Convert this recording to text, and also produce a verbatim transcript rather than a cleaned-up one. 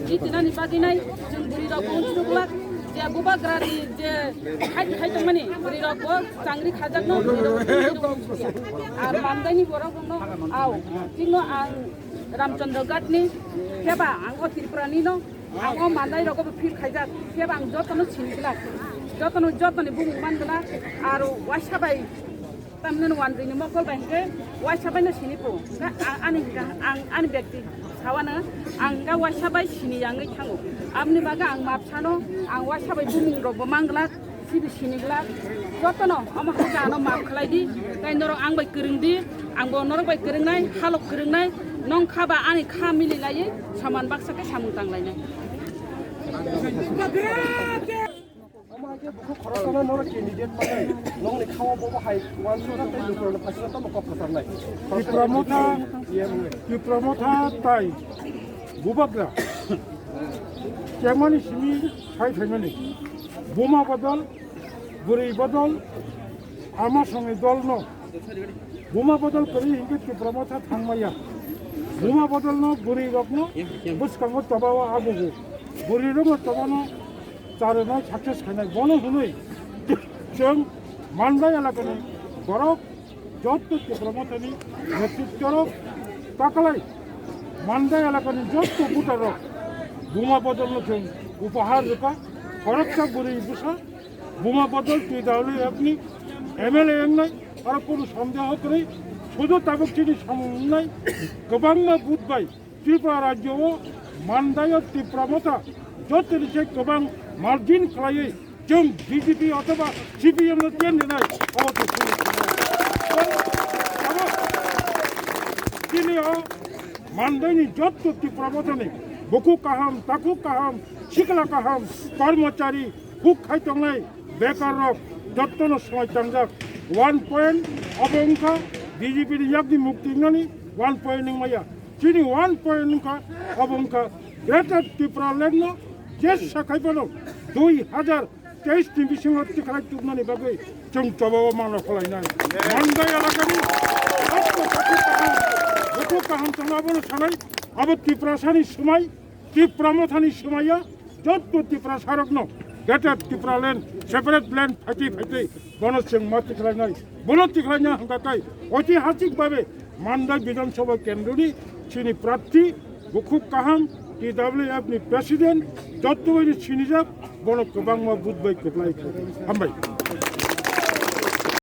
Jitinani bagwi nai chwng bwrwi rok bo unsuk glak je bubagra ni je khai khai tongmani bwrwi rok bo changri khajak no bwrwi rok bo unsuk ya. Ar Mandai ni borok rok no au thik no ang Ramchandra Ghat ni khe ba ang o Tripura ni no ang o Mandai rok bo feel khaijak khe ba ang joto no sini glak joto no joto ni bumung man glak ar waisa bai Tamni wanjini mokol bai hingke waisa bai no sini po. Hingke a-, ani hingke ang ani bekti sawano ang hingke waisa bai sini yangwi thango. Amni bagwi ang map sano ang waisa bai bumung rok bo mang glak, sibi sini glak. Jotono omo hai ano map khlai di, tei norok ang bai kwrwng di, ang bo norok bai kwrwngnai, halok kwrwngnai, nong kha ba ani kha mili laiwi saman baksa khe samung tang lainai. Omo hai khe bukhuk khoroksa no norok candidate manwi nongni khao bobo hai uansukna tei lukurokno phaisingno tamo kok kwcharnai. Tipra Motha, Tipra Motha tai bubagra chengmani simi sai phaimani buma bodol, bwrwi bodol, ama songni dolno buma bodol kwrwi hinkhe Tipra Motha thangmaya. Buma bodolno bwrwi rokno bwskango tobao agugo. Bwrwi rokno tobano charwnai success khainai. Bono hwnwi chwng Mandai elakani borok jotto Tipra Mothani netritworok takalai Mandai elakani jotto voterrok buma bodolno chwng upahar rwkha. Khoroksa bwrwi bwsa buma bodol T W F ni M L A wngnai aro kunu sondeho kwrwi. Sudu tabuk chini samung wngnai kwbangma vote bai Tripura rajyo o Mandai o Tipra Motha jotoni se kwbang margin khlaiwi chwng B J P othoba C P M no ten rinai obo tong sini. Chini o Mandai ni jotto Tipra Motha ni bukhuk kaham, takhuk kaham, sikla kaham, kormochari, huk khai tongnai bekar rok jottono swmai tangjak. One point obo wngkha B J P ni yakni mukti wngnani one point wngmaya. Chini one point wngkha, obo wngkha Greater Tipraland no jesa khai phano dui hajar teis ni bisingo tikhlai tubnani bagwi chwng chobao mano khlainai. Mandai elakani joto kaham, joto kaham tongma abono sanai, abo Tiprasani swmai, Tipra Mothani swmaiya, jotto Tiprasarokno Greater Tipraland, separate land phaitwi phaitwi bono chwng ma tikhlainai. Bono tikhlaina hwnkha tai oitihasik babe Mandai Bidhan Sabha kendroni chini prarthi bukhuk kaham T W F ni president jotto bai sinijak, bono kwbangma vote bai kwplai kha. Hambai.